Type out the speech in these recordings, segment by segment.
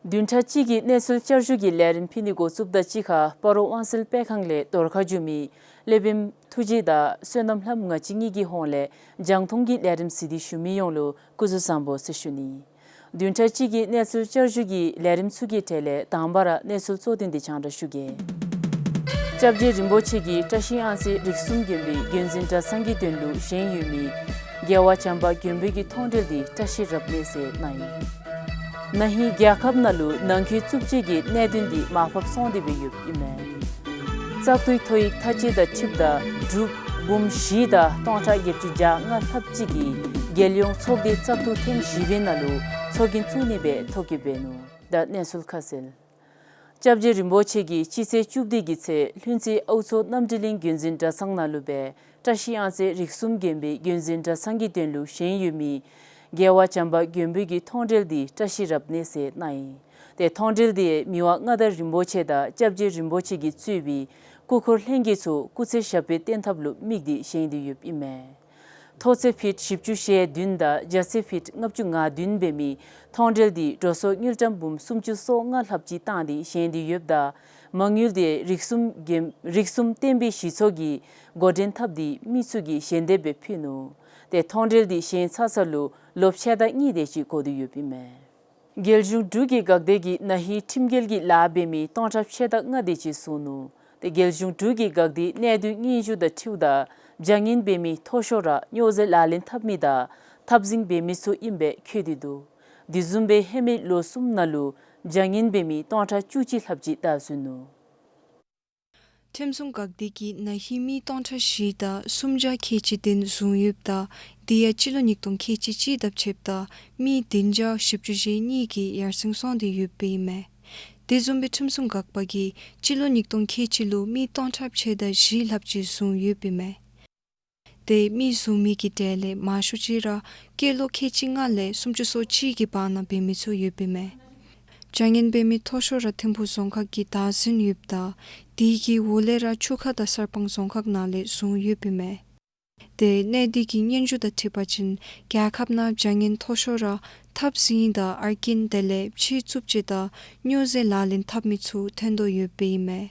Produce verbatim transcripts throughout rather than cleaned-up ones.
བདུན་ཕྲག་གཅིག་གི་གནས་ཚུལ་བསྐྱར་ཞུ་གི་ལས་རིམ་ཕུལ་ནི་འགོ་བཙུགསཔ་དང་གཅིག་ཁར་སྤ་རོ་དབང་སེལ་སྤེལ་ཁང་ལས་བརྡ་ཁ་བསྒྱུར་མི་ལེ་བིམ་ཐུགས་རྗེ་དང་བསོད་ནམས་ལྷམོ་ང་བཅས་གཉིས་ཀྱི་ཧོངས་ལས་རྒྱང་མཐོང་གི་ལས་རིམ་གཟིགས་ཏེ་བཞུགས་མི་ཡོངས་ལུ་སྐུ་གཟུགས་བཟང་པོ་ཟེར་ཞུ་ནི། བདུན་ཕྲག་གཅིག་གི་གནས་ཚུལ་བསྐྱར་ཞུ་གི་ལས་རིམ་ཚུ་གི་གྲས་ལས་དང་པ་ར་གནས་ཚུལ་གཙོ་དོན་འདི་རྒྱང་བསྒྲགས་ཞུ་གེ། སྐྱབས་རྗེ་རིན་པོ་ཆེ་གིས་བཀྲ་ཤིས་གཡང་རྩེ་རིགས་གསུམ་དགོན་པའི་དགོན་འཛིན་གྲྭ་ཚང་གི་དོན་ལུ་བཞེངས་ཡོད་མི་རྒྱལ་བ་བྱམས་པ་མགོན་པོ་གི་མཐོང་གྲོལ་འདི་བཀྲ་ཤིས་རབ་གནས་ཟེར་གནང་ཡི། ན་ཧིང་རྒྱལ་ཁབ་ནང་ལུ་ནང་ཁུལ་རྩུབ་སྤྱོད་ཀྱི་གནད་དོན་འདི་མར་ཕབ་སོང་སྟེ་སྦེ་ཡོདཔ་ཨིན་མས། བཙག་འཐུའི་ཐོ་ཡིག་ཐག་བཅད་དང་འཁྲིལཝ་ད་འབྲུག་འབུམ་བཞི་དང་སྟོང་ཕྲག་བརྒྱད་ཅུ་གྱ་ལྔ་ལྷགཔ་ཅིག་གིས་རྒྱལ་ཡོངས་ཚོགས་སྡེ་བཙག་འཐུ་ཐེངས་བཞི་པའི་ནང་ལུ་ཚོགས་རྒྱན་བཙུགས་ནི་སྦེ་ཐོ་བཀོད་འབད་ནུག། ད་གནས་ཚུལ་ཁ་གསལ། སྐྱབས་རྗེ་རིན་པོ་ཆེ་གིས་སྤྱི་ཚེས་བཅུ་བདུན་གྱི་ཚེ་ལྷུན་རྩེ་ཨའུ་མཚོ་རྣམ་གྲོལ་གླིང་དགོན་འཛིན་གྲྭ་ཚང་ནང་ལུ་སྦེ་བཀྲ་ཤིས་གཡང་རྩེ་རིགས་གསུམ་དགོན་པའི་དགོན་འཛིན་གྲྭ་ཚང་གི་དོན་ལུ་བཞེངས་ཡོད་མི་རྒྱལ་བ་བྱམས་པ་མགོན་པོ་གི་མཐོང་གྲོལ་འདི་བཀྲ་ཤིས་རབ་གནས་ཟེར་གནང་ཡི། ཏེ་མཐོང་གྲོལ་འདི་མི་དབང་མངའ་བདག་རིན་པོ་ཆེ་དང་སྐྱབས་རྗེ་རིན་པོ་ཆེ་གིས་གཙོས་པའི་སྐུ་འཁོར་ལྷན་རྒྱས་ཚུ་སྐུ་ཚེ་ཞབས་པད་བརྟན་ཐབས་ལུ་དམིགས་ཏེ་བཞེངས་ཏེ་ཡོདཔ་ཨིན་མས། མཐོ་ཚད་ཕིཊ་བཞི་བཅུ་ཞེ་བདུན་དང་རྒྱ་ཚད་ཕིཊ་ལྔ་བཅུ་ང་བདུན་འབད་མི་མཐོང་གྲོལ་འདི་འགྲོ་སོང་དངུལ་ཀྲམ་འབུམ་སུམ་ཅུ་སོ་ལྔ་ལྷགཔ་ཅིག་བཏང་སྟེ་བཞེངས་ཏེ་ཡོདཔ་ད་མ་དངུལ་འདི་རིགས་གསུམ་དགོན་རིགས་གསུམ་བསྟན་པའི་གཞི་ཚོགས་ཀྱིས་འགོ་འདྲེན་འཐབ་སྟེ་མི་ཚུ་གིས་ཞལ་འདེབས་སྦེ་ཕུལ་ནུག། ཏེ་མཐོང་གྲོལ་འདི་བཞེངས་ཚར་ཚརཝ་ལུ་ལོ་ཕྱེད་དང་གཉིས་དེ་ཅིག་འགོར་ཏེ་ཡོདཔ་ཨིན་མས། རྒྱལ་གཞུང་འབྲུག་གི་འགག་སྡེ་གིས་ན་ཧིང་ཁྲིམས་འགལ་གྱི་ལཱ་འབད་མི་སྟོང་ཕྲག་ཕྱེད་དང་ལྔ་དེ་ཅིག་བཟུང་ནུག། ཏེ་རྒྱལ་གཞུང་འབྲུག་གི་འགག་སྡེའི་གནད་དོན་སྙན་ཞུ་དང་འཁྲིལཝ་ད་བྱ་ངན་འབད་མི་མཐོ་ཤོས་ར་སྨྱོ་རྫས་ལག་ལེན་འཐབ་མི་དང་འཐབ་འཛིང་འབད་མི་ཚུ་ཨིནམ་སྦེ་འཁོད་དེ་འདུག། དེ་བཟུམ་སྦེ་ཧེ་མའི་ལོ་གསུམ་ནང་ལུ་བྱ་ངན་འབད་མི་སྟོང་ཕྲག་བཅུ་གཅིག་ལྷགཔ་ཅིག་བདའ་ཟུན་ནུག། ཁྲིམས་སྲུང་འགག་སྡེ་གིས་ན་ཧིང་མི་སྟོང་ཕྲག་བཞི་དང་སུམ་བརྒྱ་ཁལ་གཅིག་དེ་བཟུང་ཡོདཔ་ད་དེ་ཡང་སྤྱི་ལོ་ཉིས་སྟོང་ཁལ་གཅིག་གཅིག་དང་ཕྱདཔ་ད་མི་བདུན་བརྒྱ་བཞི་བཅུ་ཞེ་གཉིས་ཀྱིས་ཡར་སེང་སོང་སྟེ་ཡོདཔ་ཨིན་མས། དེ་བཟུམ་སྦེ་ཁྲིམས་སྲུང་འགག་པ་གིས་སྤྱི་ལོ་ཉིས་སྟོང་ཁལ་གཅིག་ལུ་མི་སྟོང་ཕྲག་ཕྱེད་དང་བཞི་ལྷགཔ་ཅིག་བཟུང་ཡོདཔ་ཨིན་མས། ཏེ་མི་བཟུང་མི་གི་གྲས་ལས་མང་ཤོས་ཅིག་ར་སྐྱེས་ལོ་ཁལ་གཅིག་ལྔ་ལས་སུམ་ཅུ་སོ་གཅིག་གི་བར་ན་འབད་མི་ཚུ་ཡོདཔ་ཨིན་མས། བྱ་ངན་འབད་མི་མཐོ་ཤོས་ར་ཐིམ་ཕུག་རྫོང་ཁག་གིས་བདའ་ཟུན་ཡོདཔ་ད་དེ་གི་འོག་ལས་ར་ཆུ་ཁ་དང་གསར་སྤང་རྫོང་ཁག་ནང་ལས་བཟུང་ཡོདཔ་ཨིན་མས། ཏེ་གནས་འདི་གི་སྙན་ཞུ་དང་འཁྲིལ་བ་ཅིན་རྒྱལ་ཁབ་ནང་བྱ་ངན་མཐོ་ཤོས་ར་འཐབ་འཛིང་དང་ཨར་ཀིན་དེ་ལས་ཕྱི་རྩུབ་སྤྱོད་དང་སྨྱོ་རྫས་ལག་ལེན་འཐབ་མི་ཚུ་ཐོན་དོ་ཡོདཔ་ཨིན་མས།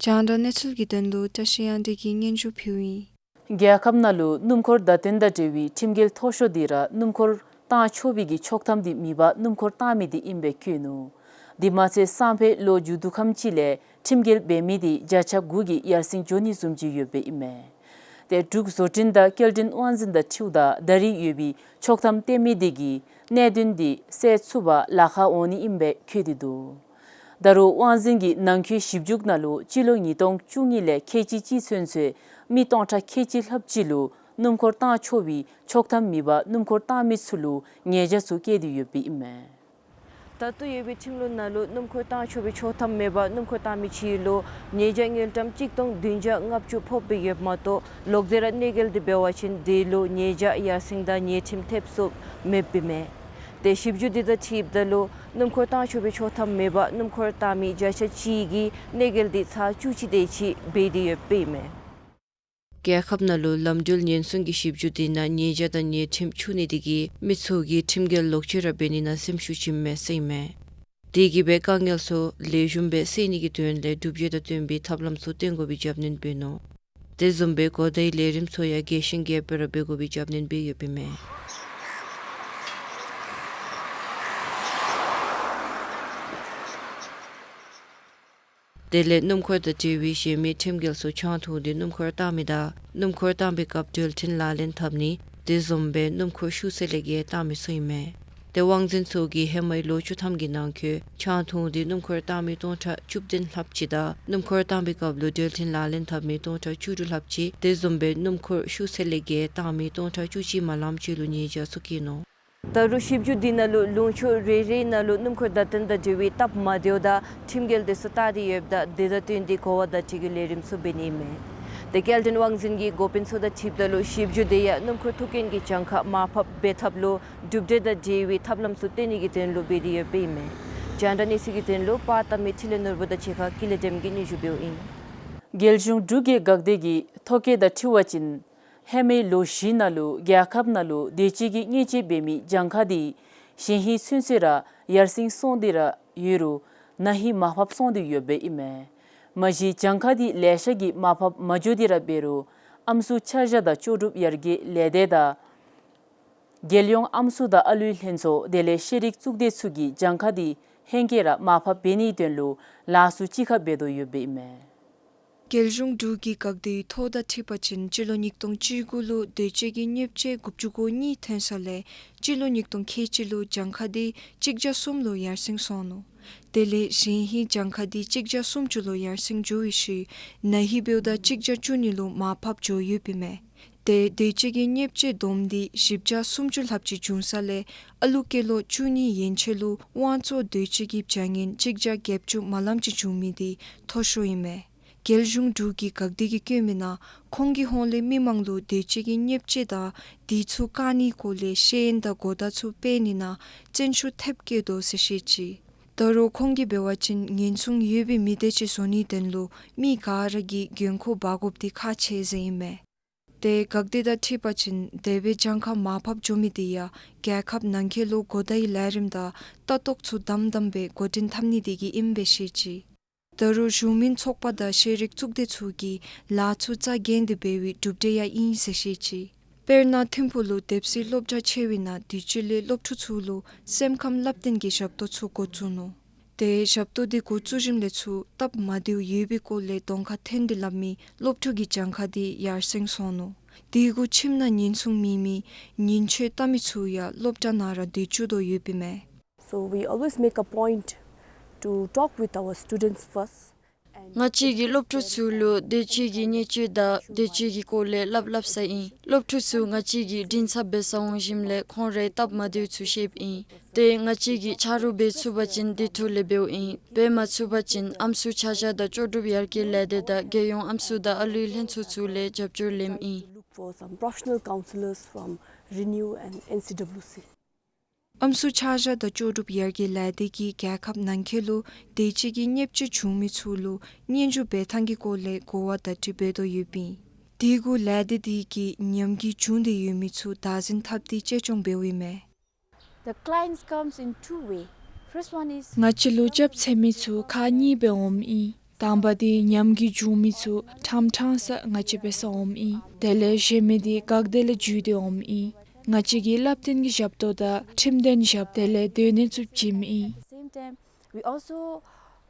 རྒྱང་བསྒྲགས་གནས་ཚུལ་གྱི་དོན་ལུ་བཀྲ་ཤིས་གཡང་འཛོམས་ཀྱིས་སྙན་ཞུ་ཕུལཝ་ཨིན། རྒྱལ་ཁབ་ནང་ལུ་སྣུམ་འཁོར་བརྡ་སྟོན་དང་འབྲེལ་བའི་ཁྲིམས་འགལ་མཐོ་ཤོས་འདི་ར་སྣུམ་འཁོར་བཏང་ཆོག་པའི་གི་ཆོག་ཐམ་འདི་མེད་པར་སྣུམ་འཁོར་བཏང་མི་འདི་ཨིནམ་སྦེ་བཀོད་ནུག། དེ་མ་ཚད་སང་ཕོད་ལོ་མཇུག་བསྡུ་ཁམས་ཅིག་ལས་ཁྲིམས་འགལ་འབད་མི་འདི་བརྒྱ་ཆ་དགུ་གི་ཡར་སེང་འགྱོ་ནི་བཟུམ་ཅིག་ཡོདཔ་ཨིན་མས། ཏེ་འབྲུག་བཟོ་སྐྲུན་དང་སྐྱེལ་འདྲེན་དབང་འཛིན་དང་འཁྲིལཝ་ད་ད་རེས་ཡོད་པའི་ཆོག་ཐམ་བཏོན་མི་འདི་གིས་གནད་དོན་འདི་སེལ་ཚུགས་པར་ལཱ་ཁག་འོང་ནི་ཨིནམ་སྦེ་བཀོད་དེ་འདུག། ད་རུང་དབང་འཛིན་གྱིས་ནང་འཁོད་ཞིབ་འཇུག་ནང་ལུ་སྤྱི་ལོ་ཉིས་སྟོང་བཅུ་གཉིས་ལས་ཁལ་གཅིག་གཅིག་ཚུན་ཚོད་མི་སྟོང་ཕྲག་ཁལ་གཅིག་ལྷགཔ་ཅིག་ལུ་སྣུམ་འཁོར་བཏང་ཆོག་པའི་ཆོག་ཐམ་མེད་པར་སྣུམ་འཁོར་བཏང་མི་ཚུ་ལུ་ཉེས་བྱ་ཚུ་བཀལ་ཏེ་ཡོདཔ་ཨིན་མས། ད་ལྟོ་ཡོད་པའི་ཁྲིམས་ལུགས་ནང་ལུ་སྣུམ་འཁོར་བཏང་ཆོག་པའི་ཆོག་ཐམ་མེད་པར་སྣུམ་འཁོར་བཏང་མི་ཅིག་ལུ་ཉེས་བྱ་དངུལ་ཀྲམ་གཅིག་སྟོང་བདུན་བརྒྱ་ལྔ་བཅུ་ཕོགཔ་སྦེ་ཡོདཔ་མ་གཏོགས་ལོག་སྟེ་ར་གནོད་འགེལ་འདི་འབད་བ་ཅིན་དེ་ལུ་ཉེས་བྱ་ཡར་སེང་དང་ཉེས་ཁྲིམས་ཐེབས་སོཔ་མེདཔ་ཨིན་མས། ཏེ་ཞིབ་འཇུག་འདི་དང་འཁྲིལཝ་ད་ལུ་སྣུམ་འཁོར་བཏང་ཆོག་པའི་ཆོག་ཐམ་མེད་པར་སྣུམ་འཁོར་བཏང་མི་བརྒྱ་ཆ་གཅིག་གིས་གནོད་འགེལ་འདི་ཚར་བཅུ་གཅིག་དེ་ཅིག་འབད་དེ་ཡོདཔ་ཨིན་མས། རྒྱལ་ཁབ་ནང་ལུ་ལམ་འགྲུལ་ཉེན་སྲུང་གི་ཞིབ་འཇུག་འདི་ནང་ཉེས་བྱ་དང་ཉེས་ཁྲིམས་འཁྱུར་ནི་དེ་གིས་མི་ཚུ་གིས་ཁྲིམས་འགལ་ལོག་སྤྱོད་ར་འབད་ནི་ནང་སེམས་ཤུགས་བྱིནམ་མས་ཟེར་ཨིན་མས། དེ་གིས་སྦེ་དཀའ་ངལ་ཚུ་ལེགས་ཤོམ་སྦེ་སེལ་ནི་གི་དོན་ལས་སྒྲུབ་བྱེད་དང་བསྟུན་པའི་ཐབས་ལམ་ཚུ་བཏོན་དགོ་པའི་རྒྱབ་སྣོན་འབད་ནུག། དེ་བཟུམ་སྦེ་གོ་བརྡའི་ལས་རིམ་ཚུ་ཡང་རྒྱས་ཤིང་རྒྱས་པ་ར་འབད་དགོ་པའི་རྒྱབ་སྣོན་འབད་ཡོདཔ་ཨིན་མས། དེ་ལས་སྣུམ་འཁོར་དང་འབྲེལ་བའི་གཞན་མི་ཁྲིམས་འགལ་ཚུ་ཆང་འཐུང་སྟེ་སྣུམ་འཁོར་བཏང་མི་དང་སྣུམ་འཁོར་བཏང་པའི་སྐབས་འགྲུལ་འཕྲིན་ལག་ལེན་འཐབ་ནི། དེ་བཟུམ་སྦེ་སྣུམ་འཁོར་ཤུགས་ཚད་ལས་བརྒལ་བཏང་མི་ཚུ་ཨིན་མས། ཏེ་དབང་འཛིན་ཚུ་གིས་ཧེ་མའི་ལོ་བཅུ་ཐམ་གྱི་ནང་འཁོད་ཆང་འཐུང་སྟེ་སྣུམ་འཁོར་བཏང་མི་སྟོང་ཕྲག་བཅུ་བདུན་ལྷགཔ་ཅིག་དང་སྣུམ་འཁོར་བཏང་པའི་སྐབས་ལུ་འགྲུལ་འཕྲིན་ལག་ལེན་འཐབ་མི་སྟོང་ཕྲག་བཅུ་དྲུག་ལྷགཔ་ཅིག། དེ་བཟུམ་སྦེ་སྣུམ་འཁོར་ཤུགས་ཚད་ལས་བརྒལ་བཏང་མི་སྟོང་ཕྲག་བཅུ་གཅིག་མ་ལངམ་ཅིག་ལུ་ཉེས་བྱ་ཚུ་བཀལ་ནུག། ད་རུང་ཞིབ་འཇུག་འདི་ནང་ལུ་ལུང་ཕྱོགས་རེ་རེའི་ནང་ལུ་སྣུམ་འཁོར་བརྡ་སྟོན་དང་འབྲེལ་བའི་སྟབས་མ་བདེཝ་དང་ཁྲིམས་འགལ་དེ་ཚུ་བཏགས་ཏེ་ཡོདཔ་ད་དེ་དང་བསྟུན་ཏེ་གོ་བ་བརྡ་སྤྲོད་ཀྱི་ལས་རིམ་ཚུ་འབད་ནི་ཨིན་མས། ཏེ་སྐྱེལ་འདྲེན་དབང་འཛིན་གྱི་འགོ་དཔོན་ཚུ་དང་འཁྲིལཝ་ད་ལུ་ཞིབ་འཇུག་དེ་ཡང་སྣུམ་འཁོར་ཐུག་རྐྱེན་གྱི་གྱངས་ཁ་མར་ཕབ་འབད་ཐབས་ལུ་གྲུབ་འབྲས་དང་འབྲེལ་བའི་ཐབས་ལམ་ཚུ་བཏོན་ནི་གི་དོན་ལུ་འབད་དེ་ཡོདཔ་ཨིན་མས། རྒྱང་བསྒྲགས་གནས་ཚུལ་གྱི་དོན་ལུ་པར་བཏབ་མི་འཕྲིན་ལས་ནོར་བུ་དང་གཅིག་ཁར་ཀུན་ལེགས་སྒྲོལམ་གིས་སྙན་ཞུ་འབདཝ་ཨིན། རྒྱལ་གཞུང་འབྲུག་གི་འགག་སྡེ་གི་ཐོ་བཀོད་དང་འཁྲིལ་བ་ཅིན་ཧེ་མའི་ལོ་བཞི་ནང་ལུ་རྒྱལ་ཁབ་ནང་ལུ་དེ་ཅིག་གི་དངུལ་ཆད་འབད་མི་གྱངས་ཁ་འདི་གཞེས་ཧིང་ཚུན་ཚོད་ར་ཡར་སེང་སོང་སྟེ་ར་ ཡོད་རུང་ན་ཧིང་མར་ཕབ་སོང་སྟེ་ཡོདཔ་ཨིན་མས། མ་གཞི་གྱངས་ཁ་འདི་ལེ་ཤ་གིས་མར་ཕབ་མ་འགྱོ་སྟེ་ར་འབད་རུང་ཨམ་སྲུ་ཆ་བཞག་དང་ལྕོགས་གྲུབ་ཡར་རྒྱས་ལས་སྡེ་དང་རྒྱལ་ཡོངས་ཨམ་སྲུ་དང་ཨ་ལུའི་ལྷན་ཚོགས་དེ་ལས་ཤེས་རིག་གཙུག་སྡེ་ཚུ་གིས་གྱངས་ཁ་འདི་ཧེང་སྐལ་ར་མར་ཕབ་འབད་ནིའི་དོན་ལུ་ལཱ་ཚུ་ཅིག་ཁར་འབད་དོ་ཡོདཔ་ཨིན་མས། རྒྱལ་གཞུང་འབྲུག་གི་འགག་སྡེའི་ཐོ་དང་འཁྲིལ་བ་ཅིན་སྤྱི་ལོ་ཉིས་སྟོང་བཅུ་དགུ་ལུ་སྡོད་བྱེད་ཀྱི་མཉེན་ཆས་དགུ་བཅུ་གོ་གཉིས་ཐོན་ས་ལས་སྤྱི་ལོ་ཉིས་སྟོང་ཁལ་གཅིག་ལུ་གྱངས་ཁ་འདི་གཅིག་བརྒྱ་གསུམ་ལུ་ཡར་སེང་སོང་ནུག། དེ་ལས་གཞེས་ཧིང་གྱངས་ཁ་འདི་གཅིག་བརྒྱ་སུམ་ཅུ་ལུ་ཡར་སེང་འགྱོ་བའི་ཤུལ་ན་ཧིང་འབདཝ་ད་གཅིག་བརྒྱ་བཅུ་གཉིས་ལུ་མར་ཕབ་འགྱོ་ཡོདཔ་ཨིན་མས། ཏེ་སྡོད་བྱེད་ཀྱི་མཉེན་ཆས་བསྡོམས་འདི་བཞི་བརྒྱ་སུམ་ཅུ་ལྷགཔ་ཅིག་བྱུང་ས་ལས་ཨ་ལུ་སྐྱེས་ལོ་བཅུ་གཉིས་ཡན་ཆད་ལུ་དབང་གཙོ་སྡོད་བྱེད་ཀྱི་བྱ་ངན་གཅིག་བརྒྱ་བརྒྱད་ཅུ་མ་ལངམ་ཅིག་བྱུང་མི་འདི་མཐོ་ཤོས་ཨིན་མས། རྒྱལ་གཞུང་འབྲུག་གི་འགག་སྡེ་གིས་བཀོད་མི་ནང་ཁོང་གི་ཧོངས་ལས་མི་མང་ལུ་སྡོད་བྱེད་ཀྱི་མཉེན་ཆས་དང་དེ་ཚུ་བཀག་ནིའི་སྐོར་ལས་ཤེས་ཡོན་དང་གོ་བརྡ་ཚུ་སྤེལ་ནི་ནང་བརྩོན་ཤུགས་ཐེབས་བསྐྱེད་དོ་ཟེར་བཤད་ཅི། ད་རུང་ཁོང་གིས་འབད་བ་ཅིན་ཉེན་སྲུང་ཡོད་པའི་མི་སྡེ་ཅིག་བཟོ་ནིའི་དོན་ལུ་མི་ག་ར་གིས་འགན་ཁུར་འབག་དགོཔ་འདི་ཁག་ཆེ་ཟེར་ཨིན་མས། ཏེ་འགག་སྡེ་དང་འཁྲིལ་བ་ཅིན་དེ་སྦེ་གྱངས་ཁ་མར་ཕབ་འགྱོ་མི་འདི་ཡང་རྒྱལ་ཁབ་ནང་འཁོད་ལུ་གོ་བརྡའི་ལས་རིམ་དང་ལྟ་རྟོག་ཚུ་དམ་དམ་སྦེ་འགོ་འདྲེན་འཐབ་ནི་འདི་གིས་ཨིནམ་སྦེ་བཤད་ཅི། ད་རུང་གཞུང་མིན་ཚོགས་པ་དང་ཤེས་རིག་གཙུག་སྡེ་ཚུ་གིས་ལཱ་ཚུ་རྩ་འགེངས་ཏེ་འབད་བའི་གྲུབ་འབྲས་ཡང་ཨིན་ཟེར་བཤད་ཅི། དཔེར་ན་ཐིམ་ཕུག་ལུ་དེབ་སྲིད་སློབ་གྲྭ་ཕྱེ་བའི་ནང་དུས་ཅི་ལས་སློབ་ཕྲུག་ཚུ་ལུ་སེམས་ཁམས་བསླབ་སྟོན་གྱི་ཞབས་ཏོག་ཚུ་འགོ་བཙུགས་ནུག། ཏེ་ཞབས་ཏོག་འདི་འགོ་བཙུགས་ཞིནམ་ལས་ཚུར་སྟབས་མ་བདེཝ་ཡོད་པའི་སྐོར་ལས་གདོང་ཁར་ཐོན་ཏེ་སླབ་མི་སློབ་ཕྲུག་གི་གྱངས་ཁ་འདི་ཡར་སེང་སོང་ནུག། དེ་གུ་ཁྱིམ་ནང་ཉེན་སྲུང་མེད་མི་ཉེན་བཅོལ་བཏང་མི་ཚུ་ཡང་སློབ་གྲྭ་ནང་ར་སྡོད་བཅུག་དོ་ཡོདཔ་ཨིན་མས། So we always make a point to talk with our students first. ང་བཅས་ཀྱིས་སློབ་ཕྲུག་ཚུ་ལུ་སྡོད་བྱེད་ཀྱི་མཉེན་ཆས་དང་སྡོད་བྱེད་ཀྱི་སྐོར་ལས་སླབ་སླབ་ས་ཨིན། སློབ་ཕྲུག་ཚུ་ང་བཅས་ཀྱི་མགྲིན་ཚབ་འབད་སར་འོང་ཞིནམ་ལས་ཁོང་རའི་སྟབས་མ་བདེཝ་ཚུ་བཤདཔ་ཨིན། ཏེ་ང་བཅས་ཀྱིས་ཆ་རོགས་འབད་ཚུགས་པ་ཅིན་དེ་ཐོག་ལས་འབདཝ་ཨིན། འབད་མ་ཚུགས་པ་ཅིན་ཨམ་སྲུ་ཆ་བཞག་དང་ལྕོགས་གྲུབ་ཡར་རྒྱས་ལས་སྡེ་དང་རྒྱལ་ཡོངས་ཨམ་སྲུ་དང་ཨ་ལུའི་ལྷན་ཚོགས་ཚུ་ལས་རྒྱབ་སྐྱོར་ལེནམ་ཨིན། Look for some professional counselors from RENEW and N C W C. ཨམ་སྲུ་ཆ་བཞག་དང་ལྕོགས་གྲུབ་ཡར་རྒྱས་ལས་སྡེ་གིས་རྒྱལ་ཁབ་ནང་འཁོད་ལུ་སྡོད་བྱེད་ཀྱི་མཉེན་ཆས་བྱུང་མི་ཚུ་ལུ་སྙན་ཞུ་འབད་ཐངས་ཀྱི་སྐོར་ལས་གོ་བ་བརྡ་སྤྲོད་འབད་དོ་ཡོདཔ་ཨིན། དེ་གུ་ལས་སྡེ་འདི་གིས་ཉམས་རྒུད་བྱུང་སྟེ་ཡོད་མི་ཚུ་བདག་འཛིན་འཐབ་སྟེ་གཅེས་སྐྱོང་འབདཝ་ཨིན་མས། The clients comes in two way. First one is ང་བཅས་ལུ་སྐྱབས་འཚོལ་མི་ཚུ་ཁག་གཉིས་སྦེ་འོངམ་ཨིན། དང་པ་འདི་ཉམས་རྒུད་བྱུང་མི་ཚུ་ཕྲང་ཕྲང་ས་ང་བཅས་འབད་སར་འོངམ་ཨིན། དེ་ལས་གཞན་མི་འདི་འགག་སྡེ་ལས་འཛུལ་ཏེ་འོངམ་ཨིན། ང་བཅས་ཀྱིས་བསླབ་སྟོན་གྱི་ཞབས་ཏོག་དང་ཁྲིམས་དོན་ཞབས་ཏོག་དེ་ལས་སྡོད་གནས་ཚུ་བྱིནམ་ཨིན། At the same time, we also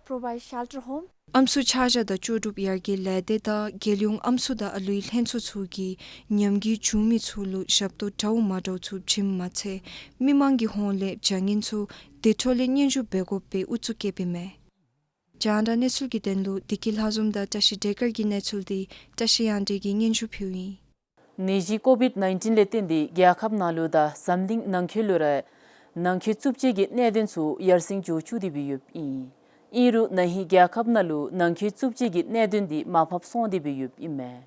provide shelter home. ཨམ་སྲུ་ཆ་བཞག་དང་ལྕོགས་གྲུབ་ཡར་རྒྱས་ལས་སྡེ་དང་རྒྱལ་ཡོངས་ཨམ་སྲུ་དང་ཨ་ལུའི་ལྷན་ཚོགས་ཚུ་གིས་ཉམས་རྒུད་བྱུང་མི་ཚུ་ལུ་ཞབས་ཏོག་འདྲཝ་མ་འདྲཝ་ཚུ་བྱིནམ་མ་ཚད་མི་མང་གི་ཧོངས་ལས་བྱ་ངན་ཚུ་དེ་འཕྲོ་ལས་སྙན་ཞུ་འབད་དགོཔ་སྦེ་ཨུ་ཚུགས་བསྐྱེདཔ་ཨིན་མས། རྒྱང་བསྒྲགས་གནས་ཚུལ་གྱི་དོན་ལུ་བདེ་སྐྱིད་ལྷ་འཛོམས་དང་བཀྲ་ཤིས་བདེ་དཀར་གྱི་གནས་ཚུལ་འདི་བཀྲ་ཤིས་གཡང་སྒྲོན་གྱིས་སྙན་ཞུ་ཕུལཝ་ཨིན། ནད་གཞི་ཀོ་ཝིཌ་ནའིན་ཊིན་ལས་བརྟེན་ཏེ་རྒྱལ་ཁབ་ནང་ལུ་དང་འཛམ་གླིང་ནང་འཁོད་ལུ་ར་ནང་འཁོད་རྩུབ་སྤྱོད་ཀྱི་གནད་དོན་ཚུ་ཡར་སེང་འགྱོ་བཅུག་སྟེ་སྦེ་ཡོདཔ་ཨིན། ཨིན་རུང་ན་ཧིང་རྒྱལ་ཁབ་ནང་ལུ་ནང་འཁོད་རྩུབ་སྤྱོད་ཀྱི་གནད་དོན་འདི་མར་ཕབ་སོང་སྟེ་སྦེ་ཡོདཔ་ཨིན་མས།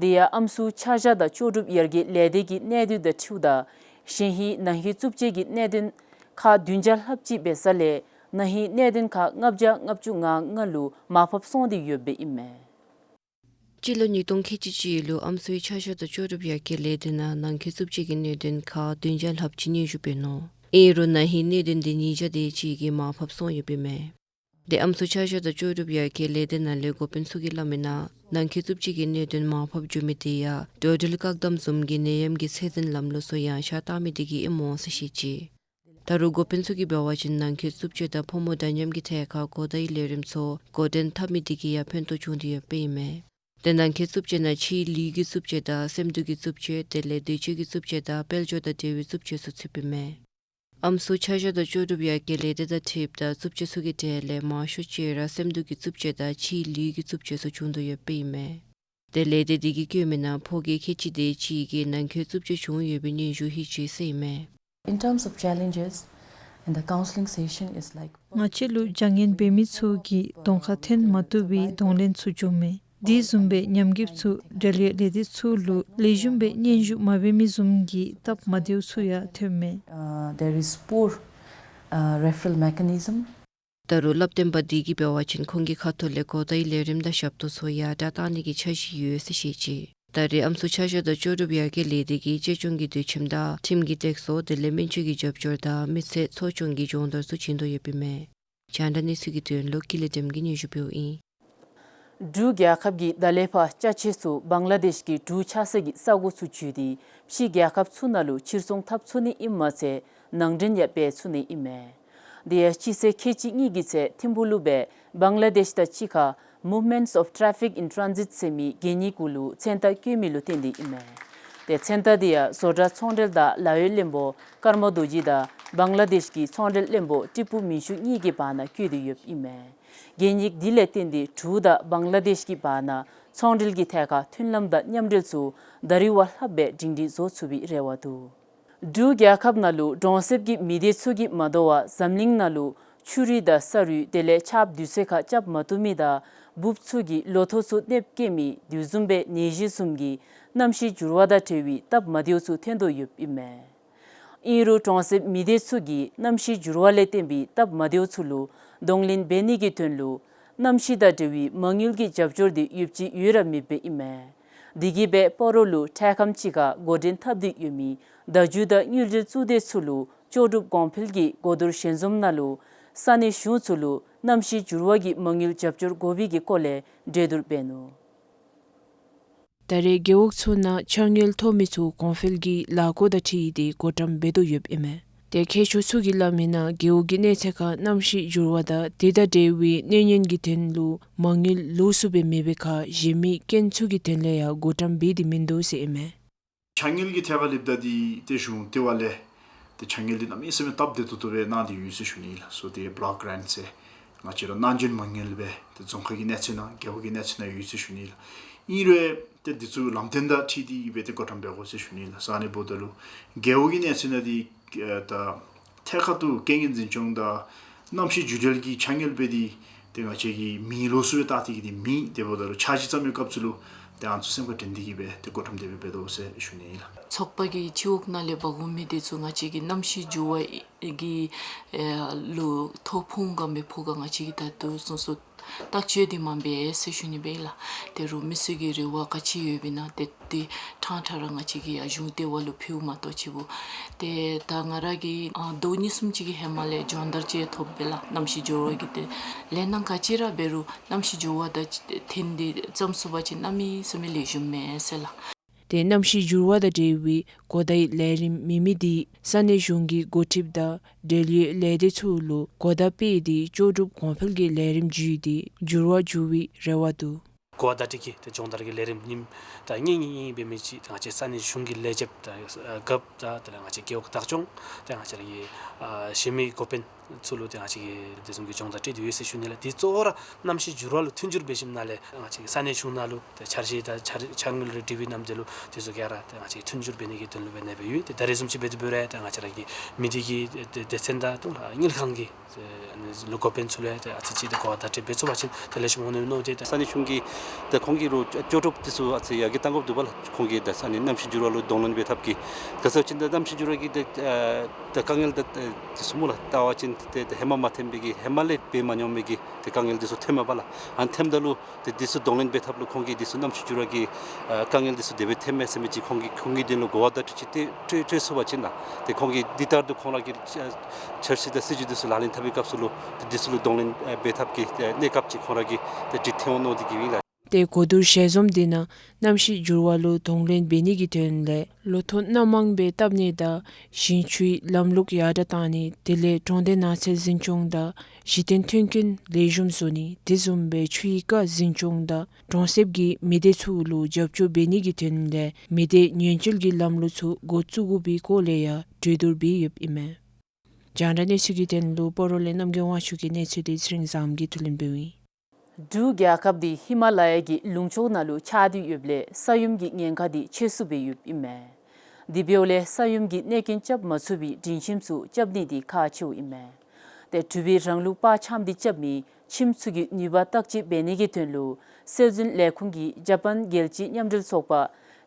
དེ་ཡང་ཨམ་སྲུ་ཆ་བཞག་དང་ལྕོགས་གྲུབ་ཡར་རྒྱས་ལས་སྡེ་གི་གནད་དོན་དང་འཁྲིལཝ་ད་གཞེས་ཧིང་ནང་འཁོད་རྩུབ་སྤྱོད་ཀྱི་གནད་དོན་ཁག་བདུན་བརྒྱ་ལྷགཔ་ཅིག་འབད་ས་ལས་ན་ཧིང་གནད་དོན་ཁག་ལྔ་བརྒྱ་ལྔ་བཅུ་ང་ལྔ་ལུ་མར་ཕབ་སོང་སྟེ་ཡོདཔ་ཨིན་མས། སྤྱི་ལོ་ཉིས་སྟོང་ཁལ་གཅིག་གཅིག་ལུ་ཨམ་སྲུའི་ཆ་བཞག་དང་ལྕོགས་གྲུབ་ཡར་རྒྱས་ལས་སྡེ་ནང་ནང་འཁོད་རྩུབ་སྤྱོད་ཀྱི་གནད་དོན་ཁག་བདུན་བརྒྱ་ལྷགཔ་ཅིག་སྙན་ཞུ་འབད་ནུག། ཨིན་རུང་ན་ཧིང་གནད་དོན་འདི་ཉིས་བརྒྱ་དེ་ཅིག་གིས་མར་ཕབ་སོང་ཡོདཔ་ཨིན་མས། དེ་ཨམ་སྲུ་ཆ་བཞག་དང་ལྕོགས་གྲུབ་ཡར་རྒྱས་ལས་སྡེ་ནང་ལས་འགོ་དཔོན་ཚུ་གིས་སླབ་མི་ནང་ནང་འཁོད་རྩུབ་སྤྱོད་ཀྱི་གནད་དོན་མར་ཕབ་འགྱོ་མི་དེ་ཡང་འགྲོ་འགྲུལ་བཀག་དམ་བཟུམ་གྱི་ནད་ཡམས་ཀྱི་ཚད་འཛིན་ལམ་ལུགས་ཚུ་ཡང་ཤ་བཏང་མི་དེ་གིས་ཨིནམ་འོང་ཟེར་བཤད་ཅི། ད་རུང་འགོ་དཔོན་ཚུ་གིས་འབད་བ་ཅིན་ནང་འཁོད་རྩུབ་སྤྱོད་དང་ཕོ་མོ་འདྲ་མཉམ་གྱི་ཐད་ཁར་གོ་བརྡའི་ལས་རིམ་ཚུ་འགོ་འདྲེན་འཐབ་མི་དེ་གིས་ཡང་ཕན་ཐོགས་བྱུང་སྟེ་ཡོདཔ་ཨིན་མས། དེ་ནང་འཁོད་རྩུབ་སྤྱོད་ནང་ཕྱིའི་ལུས་ཀྱི་རྩུབ་སྤྱོད་དང་སེམས་སྡུག་གི་རྩུབ་སྤྱོད་དེ་ལས་འདོད་སྤྱོད་ཀྱི་རྩུབ་སྤྱོད་དང་དཔལ་འབྱོར་དང་འབྲེལ་བའི་རྩུབ་སྤྱོད་ཚུ་ཚུདཔ་ཨིན་མས། ཨམ་སྲུ་ཆ་བཞག་དང་ལྕོགས་གྲུབ་ཡར་རྒྱས་ལས་སྡེ་དང་འཁྲིལཝ་ད་རྩུབ་སྤྱོད་ཚུ་གི་གྲས་ལས་མང་ཤོས་ཅིག་ར་སེམས་སྡུག་གི་རྩུབ་སྤྱོད་དང་ཕྱིའི་ལུས་ཀྱི་རྩུབ་སྤྱོད་ཚུ་བྱུང་དོ་ཡོདཔ་ཨིན་མས། དེ་ལས་སྡེ་དེ་གིས་བཀོད་མི་ནང་ཕོ་སྐྱེས་ཁལ་གཅིག་དེ་ཅིག་གིས་ནང་འཁོད་རྩུབ་སྤྱོད་བྱུང་ཡོད་པའི་སྙན་ཞུ་ལྷོད་ཅི་ཟེར་ཨིན་མས། In terms of challenges, in the counseling session is like ང་བཅས་ལུ་བྱ་ངན་འབད་མི་ཚུ་གིས་གདོང་ཁར་ཐོན་མ་བཏུབ་པའི་གདོང་ལེན་ཚུ་འབྱུངམ་མས། དེ་བཟུམ་སྦེ་ཉམས་རྒུདཔ་ཚུ་འབྲེལ་ཡོད་ལས་སྡེ་ཚུ་ལུ་ལེགས་ཤོམ་སྦེ་སྙན་ཞུ་མ་འབད་མི་བཟུམ་གྱི་སྟབས་མ་བདེཝ་ཚུ་ཡང་ཐོནམ་མས། Uh, there is poor, uh, referral mechanism. ད་རུང་སླབ་སྟོན་པ་དེ་གིས་འབད་བ་ཅིན་ཁོང་གི་ཁ་ཐུག་ལས་གོ་བརྡའི་ལས་རིམ་དང་ཞབས་ཏོག་ཚུ་ཡང་དྲག་བཏང་ནི་གི་འཆར་གཞི་ཡོད་ཟེར་བཤད་ཅི། ད་རེས་ཨམ་སྲུ་ཆ་བཞག་དང་ལྕོགས་གྲུབ་ཡར་རྒྱས་ལས་སྡེ་གིས་གཅེས་སྐྱོང་གི་དུས་ཁྱིམ་དང་ཁྲིམས་ཀྱི་སྟེགས་གསོ་དེ་ལས་སྨན་བཅོས་ཀྱི་རྒྱབ་སྐྱོར་དང་མི་ཚེ་འཚོ་སྐྱོང་གི་སྦྱོང་བརྡར་ཚུ་བྱིན་དོ་ཡོདཔ་ཨིན་མས། རྒྱང་བསྒྲགས་གནས་ཚུལ་གྱི་དོན་ལུ་ཀུན་ལེགས་བདེམ་གྱིས་སྙན་ཞུ་འབདཝ་ཨིན། འབྲུག་རྒྱལ་ཁབ་ཀྱིས་ད་ལས་ཕར་ཅ་ཆས་ཚུ་བང་ལ་དེཤ་གི་འབྲུག་ཆགས་སའི་ས་གོ་ཚུ་བརྒྱུད་དེ་ཕྱི་རྒྱལ་ཁབ་ཚུ་ནང་ལུ་ཕྱིར་ཚོང་འཐབ་ཚུགས་ནི་ཨིནམ་མ་ཚད་ནང་འདྲེན་ཡང་འབད་ཚུགས་ནི་ཨིན་མས། དེ་ཡང་སྤྱི་ཚེས་ཁལ་གཅིག་གཉིས་ཀྱི་ཚེ་ཐིམ་ཕུག་ལུ་སྦེ་བང་ལ་དེཤ་དང་གཅིག་ཁར་Movements of Traffic in Transit ཟེར་མི་གན་ཡིག་གུ་ལུ་མཚན་རྟགས་བཀོད་མི་ལུ་བརྟེན་ཏེ་ཨིན་མས། ཏེ་མཚན་རྟགས་དེ་ཡང་བཟོ་གྲྭ་ཚོང་འབྲེལ་དང་ལཱ་གཡོག་བློན་པོ་ཀརྨ་རྡོ་རྗེ་དང་བང་ལ་དེཤ་གི་ཚོང་འབྲེལ་བློན་པོ་ཏི་པུ་མིན་ཤུ་གཉིས་ཀྱི་བར་ན་བཀོད་དེ་ཡོདཔ་ཨིན་མས། གན་ཡིག་འདི་ལས་བརྟེན་ཏེ་འབྲུག་དང་བང་ལ་དེཤ་གི་བར་ན་ཚོང་འབྲེལ་གྱི་ཐད་ཁར་མཐུན་ལམ་དང་མཉམ་འབྲེལ་ཚུ་ད་རིས་བ་ལྷགཔ་སྦེ་སྒྲིང་སྒྲིང་བཟོ་ཚུགས་པའི་རེ་བ་འདུག། འབྲུག་རྒྱལ་ཁབ་ནང་ལུ་གྲོང་གསེབ་ཀྱི་མི་སྡེ་ཚུ་གིས་མ་དོ་བར་འཛམ་གླིང་ནང་ལུ་ཆུ་རུད་དང་ས་རུད་དེ་ལས་ཆརཔ་དུས་ཚོད་ཁར་རྐྱབ་མ་བཏུབ་མི་དང་འབུཔ་ཚུ་གིས་ལོ་ཐོག་ཚུ་གནོདཔ་བཀལ་མི་དེ་བཟུམ་སྦེ་ནད་གཞི་བཟུམ་གྱི་གནམ་གཤིས་འགྱུར་བ་དང་འབྲེལ་བའི་སྟབས་མ་བདེཝ་ཚུ་ཐོན་དོ་ཡོདཔ་ཨིན་མས། ཨིན་རུང་གྲོང་གསེབ་མི་སྡེ་ཚུ་གིས་གནམ་གཤིས་འགྱུར་བ་ལས་བརྟེན་པའི་སྟབས་མ་བདེཝ་ཚུ་ལུ་གདོང་ལེན་འབད་ནི་གི་དོན་ལུ་གནམ་གཤིས་དང་འབྲེལ་བའི་མ་དངུལ་གྱི་རྒྱབ་སྐྱོར་དེ་ཡོདཔ་ཅིག་ཡོད་ར་མེདཔ་སྦེ་ཨིན་མས། དེ་གིས་སྦེ་སྤ་རོ་ལུ་འཕྲལ་ཁམས་ཅིག་ཁར་འགོ་འདྲེན་འཐབ་སྟེ་ཡོད་མི་བརྡ་བརྒྱུད་དང་དངུལ་འབྲེལ་གཙུག་སྡེ་ཚུ་ལུ་ལྕོགས་གྲུབ་གོང་འཕེལ་གྱིས་གོ་བསྡུར་ཞལ་འཛོམས་ནང་ལུ་ས་གནས་གཞུང་ཚུ་ལུ་གནམ་གཤིས་འགྱུར་བ་གི་མ་དངུལ་རྒྱབ་སྐྱོར་དགོ་པའི་གི་སྐོར་ལས་གྲོས་བསྡུར་འབད་ནུག། ད་རེས་རྒེད་འོག་ཚུ་ནང་ཆ་དངུལ་ཐོབ་མི་ཚུ་གོང་འཕེལ་གྱི་ལཱ་འགོ་དང་འཁྲིལ་ཏེ་བགོ་བཀྲམ་འབད་དོ་ཡོདཔ་ཨིན་མས། ཏེ་མཁས་མཆོག་ཚུ་གིས་སླབ་མིའི་ནང་རྒེད་འོག་གི་གནས་ཚད་ཁར་གནམ་གཤིས་འགྱུར་བ་དང་དེ་དང་འབྲེལ་བའི་གནོད་ཉེན་གྱི་དོན་ལུ་མ་དངུལ་ལོགས་སུ་སྦེ་མེད་པའི་ཁར་གཞན་མི་རྐྱེན་ཚུ་གི་དོན་ལས་ཡང་བགོ་བཀྲམ་འབད་དེ་མིན་འདུག་ཟེར་ཨིན་མས། ཆ་དངུལ་གྱི་ཐད་ཁར་སླབ་ད་འདི་ཏེ་གཞུང་ལྟེ་བ་ལས་ཏེ་ཆ་དངུལ་འདི་གནམ་མེད་ས་མེད་སྟབས་བདེ་ཏོག་ཏོ་སྦེ་གནང་སྟེ་ཡོད་ཟེར་ཞུ་ནི་ལགས། སོ་ཏེ་block grant ཟེར་ང་བཅས་ར་གནང་སྦྱིན་མ་དངུལ་སྦེ་ཏེ་རྫོང་ཁག་གི་གནས་ཚད་ནང་རྒེད་འོག་གི་གནས་ཚད་ནང་ཡོད་ཟེར་ཞུ་ནི་ལགས། ཨིན་རུང་ཏེ་འདི་ཚུ་ལམ་སྟོན་དང་འཁྲིལ་ཏེ་གིས་སྦེ་ཏེ་བགོ་བཀྲམ་འབད་དགོ་ཟེར་ཞུ་ནི་ལགས། ས་གནས་འབདཝ་ད་ལུ་རྒེད་འོག་གི་གནས་ཚད་ནང་འདི་ཨེ་ད་ཐད་ཀར་དུ་རྐྱེན་ངན་འཛིན་སྐྱོང་དང་གནམ་གཤིས་འགྱུར་བ་གི་ཆ་དངུལ་སྦེ་འདི་ཏེ་ང་བཅས་ཀྱིས་མི་ལོགས་སུ་སྦེ་བཏགས་ཏེ་གིས་འདི་མེད། དེ་འབདཝ་ད་ལུ་འཆར་གཞི་བརྩམ་པའི་སྐབས་སུ་ལུ་ཏེ་ཨ་ནི་ཚུ་སེམས་ཁར་དྲན་ཏེ་གིས་སྦེ་ཏེ་བགོ་བཀྲམ་འདི་སྦེ་འབད་དོ་ཟེར་ཞུ་ནི་ལགས། ཚོགས་པ་གིས་སྤྱི་འོག་ནང་ལས་འབག་འོང་མི་འདི་ཚུ་ང་བཅས་ཀྱིས་གནམ་གཤིས་འགྱུར་བ་གི་ཨེ་ལུ་ཐོ་ཕོག་ག་མི་ཕོག་ག་ང་བཅས་ཀྱིས་ད་ལྟོ་ཚུན་ཚོད་བརྟག་དཔྱད་འདི་མ་འབད་ཟེར་ཞུ་ནི་སྦེ་ཨིན་ལགས། ཏེ་རོགས་མི་ཚུ་གི་རེ་བ་ག་ཅི་ཡོདཔ་ཨིན་ན་ཏེ་ཏེ་ཕྲང་ཕྲང་ར་ང་བཅས་ཀྱིས་ཡར་གཞུང་ལྟེ་བ་ལུ་ཕུལཝ་མ་གཏོགས་ཅིག་འབདཝ། ཏེ་ད་ང་ར་གིས་ཨ་ཟླཝ་གཉིས་གསུམ་ཅིག་གི་ཧེ་མ་ལས་སྦྱོང་བརྡར་ཅིག་ཐོབ་པས་ལགས། གནམ་གཤིས་འགྱུར་བ་གི་ཏེ་ལས་སྣ་ག་ཅི་ར་འབད་རུང་གནམ་གཤིས་འགྱུར་བ་དང་འཐེན་ཏེ་བརྩམ་ཚུགས་པ་ཅིན་གནམ་མེད་ས་མེད་ལེགས་ཤོམ་མས་ཟེར་ལགས། ཏེ་གནམ་གཤིས་འགྱུར་བ་དང་འབྲེལ་བའི་གོ་བརྡའི་ལས་རིམ་མེད་མི་འདི་ས་གནས་གཞུང་གི་འགོ་ཁྲིདཔ་དང་འབྲེལ་ཡོད་ལས་སྡེ་ཚུ་ལུ་གོ་བརྡ་སྤེལ་ཏེ་ལྕོགས་གྲུབ་གོང་འཕེལ་གྱི་ལས་རིམ་བརྒྱུད་དེ་འགྱུར་བ་འགྱུར་བའི་རེ་བ་འདུག། གོ་བརྡ་སྤྲོད་ཀྱི་ཏེ་སྦྱོང་བརྡར་གྱི་ལས་རིམ་ཉིནམ་ད་གཉིས་གཉིས་གཉིས་འབད་མི་ཅིག་ཏེ་ང་བཅས་ས་གནས་གཞུང་གི་ལས་བྱེདཔ་དང་རྒཔོ་དང་དེ་ལས་ང་བཅས་རྒེད་འོག་བདག་སྐྱོང་ཏེ་ང་བཅས་ར་གི་ཨ་གཞན་མི་འགོ་དཔོན་ཚུ་ལུ་ཏེ་ང་བཅས་ཀྱིས་དེ་བཟུམ་གྱི་སྦྱོང་བརྡར་སྤྲོད་དེ་ཡོད་ཟེར་ཞུ་ནི་ལགས། དེ་གཙོ་བོ་ར་གནམ་གཤིས་འགྱུར་བ་ལུ་མཐུན་འགྱུར་འབད་ཞིནམ་ལས་ང་བཅས་ཀྱི་ས་གནས་གཞུང་ནང་ལུ་ཏེ་འཆར་གཞི་དང་འཆར་འཆར་དངུལ་རེ་སྒྲིག་པའི་ནམ་དེ་ལུ་དེ་ཚུ་ག་ར་ཏེ་ང་བཅས་མཐུན་འགྱུར་འབད་ནི་གི་དོན་ལུ་འབད་ནི་སྦེ་ཡོད། ཏེ་ད་རེས་བཟུམ་ཅིག་འབད་དེ་འབད་རུང་ཏེ་ང་བཅས་ར་གི་མི་སྡེ་གི་ཏེ་སྡེ་ཚན་དང་ཏེ་དངུལ་ཁང་གི་ཏེ་ཨ་ནི་ལུ་འགོ་དཔོན་ཚུ་ལུ་ཏེ་ཨ་ཙི་ཅིག་ཏེ་གོ་བརྡ་སྤྲོད་འབད་ཚུགས་པ་ཅིན་ཏེ་ལེགས་ཤོམ་འོང་ནི་མནོ་སྟེ། ཏེ་ས་གནས་གཞུང་གིས་ཏེ་ཁོང་གིས་ལོག་ལྕོགས་གྲུབ་དེ་ཚུ་ཨ་ཙི་ཡར་རྒྱས་གཏང་དགོཔ་འདུག་པ་ལགས། ཁོང་གིས་ཏེ་ས་གནས་གནམ་གཤིས་འགྱུར་བ་ལུ་གདོང་ལེན་འབད་ཐབས་ཀྱི་ག་ཟེར་བ་ཅིན་ཏེ་གནམ་གཤིས་འགྱུར་བ་གི་ཏེ་ཨ་ཏེ་དཀའ་ངལ་དང་ཏེ་དེ་ཚུ་སྨོ་ལགས། བལྟ་བ་ཅིན་ཏེ་ཏེ་ཧེ་མ་མ་ཐོན་པའི་གི་ཧེ་མ་ལས་འབད་མ་མྱོང་མི་གི་ཏེ་དཀའ་ངལ་དེ་ཚུ་ཐོནམ་མས་པ་ལགས། ཨ་ནི་ཐོནམ་ད་ལུ་ཏེ་དེ་ཚུ་གདོང་ལེན་འབད་ཐབས་ལུ་ཁོང་གིས་དེ་ཚུ་གནམ་གཤིས་འགྱུར་བ་གི་ཨ་དཀའ་ངལ་དེ་ཚུ་དེ་སྦེ་ཐོནམ་མས་ཟེར་མི་ཅིག་ཁོང་གིས་ཁོང་གི་དོན་ལུ་གོ་བ་བརྡ་སྤྲོད་ཅིག་སྤྲོད་སྤྲོད་ཚུགས་པ་ཅིན་ལགས། ཏེ་ཁོང་གིས་དེ་ལྟར་དུ་ཁོང་ར་གི་འཆར་གཞི་དང་སྲིད་བྱུས་དེ་ཚུ་ལག་ལེན་འཐབ་པའི་སྐབས་སུ་ལུ་ཏེ་དེ་ཚུ་ལུ་གདོང་ལེན་ཨེ་འབད་ཐབས་ཀྱི་ཨེ་གནས་སྐབས་ཅིག་ཁོང་ར་གི་ཏེ་འགྲིག་ཐལ་འོང་མནོ་སྟེ་གིས་ཨིན་ལགས། ཏེ་གོ་བསྡུར་ཞལ་འཛོམས་དེ་ནང་གནམ་གཤིས་འགྱུར་བ་ལུ་གདོང་ལེན་འབད་ནི་གི་དོན་ལས་ལོ་ཐོག་སྣ་མང་སྦེ་བཏབ་ནི་དང་ཞིང་ཆུའི་ལམ་ལུགས་ཡར་དྲགས་གཏང་ནི་དེ་ལས་གྲོང་སྡེ་ནགས་ཚལ་འཛིན་སྐྱོང་དང་གཞི་རྟེན་མཐུན་རྐྱེན་ལེགས་ཤོམ་བཟོ་ནི་དེ་བཟུམ་སྦེ་ཆུའི་རྐ་འཛིན་སྐྱོང་དང་གྲོང་གསེབ་ཀྱི་མི་སྡེ་ཚུ་ལུ་རྒྱབ་སྐྱོར་འབད་ནི་གི་དོན་ལས་མི་སྡེ་ཉེན་བཅོལ་གྱི་ལམ་ལུགས་ཚུ་འགོ་བཙུགས་དགོ་པའི་སྐོར་ལས་ཡང་གྲོས་བསྡུར་འབད་ཡོདཔ་ཨིན་མས། རྒྱང་བསྒྲགས་གནས་ཚུལ་གྱི་དོན་ལུ་སྤ་རོ་ལས་རྣམ་རྒྱལ་དབང་ཕྱུག་གི་གནས་ཚུལ་དེ་ཚེ་རིང་བཟངམོ་གིས་བསྡུ་ལེན་འབདཝ་ཨིན། འབྲུག་རྒྱལ་ཁབ་འདི་ཧི་མ་ལ་ཡ་གི་ལུང་ཕྱོགས་ནང་ལུ་ཆགས་ཏེ་ཡོདཔ་ལས་ས་ཡོམ་གྱི་ཉེན་ཁ་འདི་ཆེ་སུ་སྦེ་ཡོདཔ་ཨིན་མས། དེ་འབདཝ་ལས་ས་ཡོམ་གྱི་གནོད་སྐྱོན་རྐྱབ་མ་ཚུགས་པའི་སྒྲིང་ཁྱིམ་ཚུ་རྐྱབ་ནི་འདི་ཁག་ཆེཝ་ཨིན་མས། ཏེ་འབྲུག་པའི་རང་ལུགས་དཔའ་ཆམ་འདི་རྐྱབ་མི་ཁྱིམ་ཚུ་གི་ནུས་པ་བརྟག་དཔྱད་འབད་ནི་གི་དོན་ལུ་སྲོལ་འཛིན་ལས་ཁུངས་ཀྱིས་ཇ་པཱན་རྒྱལ་སྤྱིའི་མཉམ་འབྲེལ་ཚོགས་པ་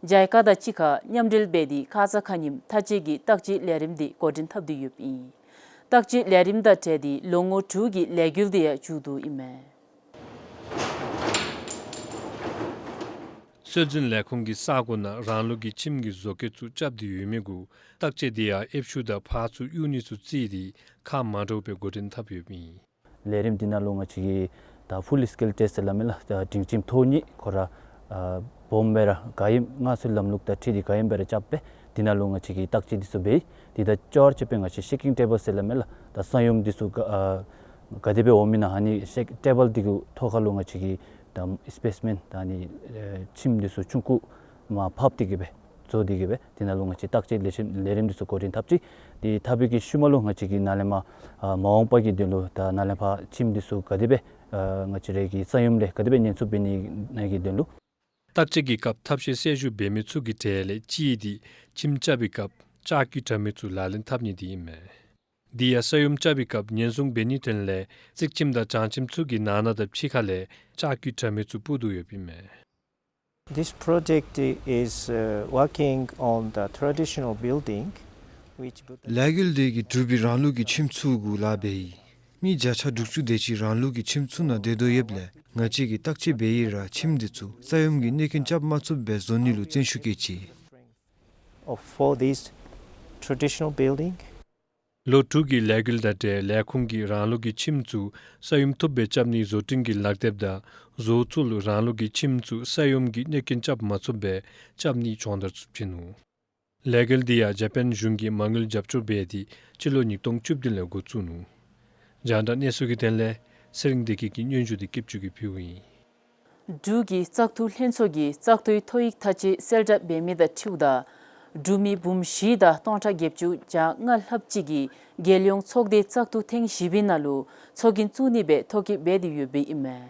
ཇའི་ཀ་དང་གཅིག་ཁར་མཉམ་འབྲེལ་འབད་དེ་ཁ་ཙ་ཁ་ཉིནམ་མཐའ་དཔྱད་ཀྱི་བརྟག་དཔྱད་ལས་རིམ་འདི་འགོ་འདྲེན་འཐབ་སྟེ་ཡོདཔ་ཨིན། བརྟག་དཔྱད་ལས་རིམ་དང་འབྲེལ་ཏེ་ལོ་ངོ་དྲུག་གི་ལས་འགུལ་འདི་ཡང་མཇུག་བསྡུཝ་ཨིན་མས། སྲོལ་འཛིན་ལས་ཁུངས་ཀྱིས་ས་གོ་ནང་རང་ལུགས་ཀྱི་ཁྱིམ་གྱི་བཟོ་བཀོད་ཚུ་རྐྱབ་སྟེ་ཡོད་མི་གུ་བརྟག་དཔྱད་འདི་ཡང་ཨེབ་ཤུགས་དང་ཕར་ཚུར་གཡུག་ནི་ཚུ་བརྩིས་ཏེ་ཁག་མ་འདྲཝ་སྦེ་འགོ་འདྲེན་འཐབ་ཡོདཔ་ཨིན། ལས་རིམ་འདི་ནང་ལུ་ང་བཅས་ཀྱིས་ད་ཕུལ་སི་ཀེལ་ཊེསཊ་ཟེར་སླབ་མས་ལགས། ད་སྒྲིང་ཁྱིམ་ཐོག་གཉིས་ཁོ་ར་ཨ་སྦོམ་སྦེ་ར་ག་ཨིནམ་སྔར་སྲོལ་ལམ་ལུགས་དང་འཁྲིལ་ཏེ་ག་ཨིནམ་སྦེ་ར་རྐྱབ་སྦེ་འདི་ནང་ལུ་ང་བཅས་ཀྱིས་བརྟག་དཔྱད་འདི་ཚུ་འབད་ཡི། དེ་དང་ཅོག་ར་གཅིག་སྦེ་ང་བཅས་ཤེ་ཀིང་ཊེ་བཱལ་ཟེར་སླབ་མས་ལགས། ད་ས་ཡོམ་འདི་ཚུ་ག་ཨ་ག་དེ་སྦེ་འོངམ་ཨིན་ན་ཨ་ནི་ཤེ་ཀིང་ཊེ་བཱལ་འདི་གི་ཐོག་ཁ་ལུ་ང་བཅས་ཀྱིས་ད་སི་པེ་སི་མེན་ད་ཨ་ནི་ཨེ་ཁྱིམ་འདི་ཚུ་ཆུང་ཀུ་མར་ཕབ་སྟེ་གི་སྦེ་བཟོ་སྟེ་གི་སྦེ་འདི་ནང་ལུ་ང་བཅས་བརྟག་དཔྱད་ལས་རིམ་ལས་རིམ་འདི་ཚུ་འགོ་འདྲེན་འཐབ་ཅི། དེ་འཐབ་པའི་གི་ཤུལ་མ་ལུ་ང་བཅས་ཀྱིས་ནཱ་ལས་མར་ཨ་མ་འོངས་པ་གི་དོན་ལུ་ད་ནཱ་ལས་ཕར་ཁྱིམ་འདི་ཚུ་ག་དེ་སྦེ་ཨ་ང་བཅས་ར་གི་ས་ཡོམ་ལས་ག་དེ་སྦེ་ཉེན་སྲུང་འབད་ནི་ནང་གི་དོན་ལུ། བརྟག་དཔྱད་ཀྱི་སྐབས་ཐབས་ཤེས་གསལ་ཞུ་འབད་མི་ཚུ་གི་གྲས་ལས་གཅིག་འདི་ཁྱིམ་རྐྱབ་པའི་སྐབས་ལྕགས་ཀྱི་དྲ་མིག་ཚུ་ལག་ལེན་འཐབ་ནི་འདི་ཨིན་མས། དེ་ཡང་ས་ཡོམ་རྐྱབ་པའི་སྐབས་ཉེན་སྲུང་འབད་ནིའི་དོན་ལས་རྩིག་ཁྱིམ་དང་བྱང་ཁྱིམ་ཚུ་གི་ནང་ན་དང་ཕྱི་ཁ་ལས་ལྕགས་ཀྱི་དྲ་མིག་ཚུ་སྤུབ་དོ་ཡོདཔ་ཨིན་མས། This project is, uh, working on the traditional building, which Bhutan ལས་འགུལ་འདི་གིས་འབྲུག་པའི་རང་ལུགས་ཀྱི་ཁྱིམ་ཚུ་གུ་ལཱ་འབད་ཡི། མི་བརྒྱ་ཆ་དྲུག་ཅུ་དེ་ཅིག་རང་ལུགས་ཀྱི་ཁྱིམ་ཚུ་ནང་སྡོད་དོ་ཡོདཔ་ལས་ང་བཅས་ཀྱིས་བརྟག་དཔྱད་འབད་ཡི་ར་ཁྱིམ་འདི་ཚུ་ས་ཡོམ་གྱི་གནོད་སྐྱོན་རྐྱབ་མ་ཚུགསཔ་སྦེ་བཟོ་ནི་ལུ་བརྩོན་ཤུགས་བསྐྱེད་ཅི། Of, for these traditional building. ལོ་དྲུག་གི་ལས་འགུལ་དང་འབྲེལ་ལས་ཁུངས་ཀྱིས་རང་ལུགས་ཀྱི་ཁྱིམ་ཚུ་ས་ཡོམ་ཐུབ་སྦེ་རྐྱབ་ནིའི་བཟོ་སྐྲུན་གྱི་ལག་དེབ་དང་བཟོ་ཚུལ་རང་ལུགས་ཀྱི་ཁྱིམ་ཚུ་ས་ཡོམ་གྱི་གནོད་སྐྱོན་རྐྱབ་མ་ཚུགསཔ་སྦེ་རྐྱབ་ནིའི་སྦྱོང་བརྡར་ཚུ་བྱིན་ནུག། ལས་འགུལ་འདི་ཡང་ཇ་པཱན་གཞུང་གིས་མ་དངུལ་རྒྱབ་སྐྱོར་འབད་དེ་སྤྱི་ལོ་ཉིས་སྟོང་བཅུ་བདུན་ལས་འགོ་བཙུགས་ནུག། རྒྱང་བསྒྲགས་གནས་ཚུལ་གྱི་དོན་ལས་ཚེ་རིང་བདེ་སྐྱིད་ཀྱི་སྙན་ཞུ་འདི་སྐྱིད་ཆུ་གིས་ཕུལཝ་ཨིན། འབྲུག་གི་བཙག་འཐུ་ལྷན་ཚོགས་ཀྱིས་བཙག་འཐུའི་ཐོ་ཡིག་ཐག་བཅད་གསལ་བསྒྲགས་འབད་མི་དང་འཁྲིལཝ་ད་འབྲུག་མི་འབུམ་བཞི་དང་སྟོང་ཕྲག་བརྒྱད་ཅུ་གྱ་ལྔ་ལྷགཔ་ཅིག་གིས་རྒྱལ་ཡོངས་ཚོགས་སྡེའི་བཙག་འཐུ་ཐེངས་བཞི་པའི་ནང་ལུ་ཚོགས་རྒྱན་བཙུགས་ནི་སྦེ་ཐོ་བཀོད་འབད་དེ་ཡོདཔ་ཨིན་མས།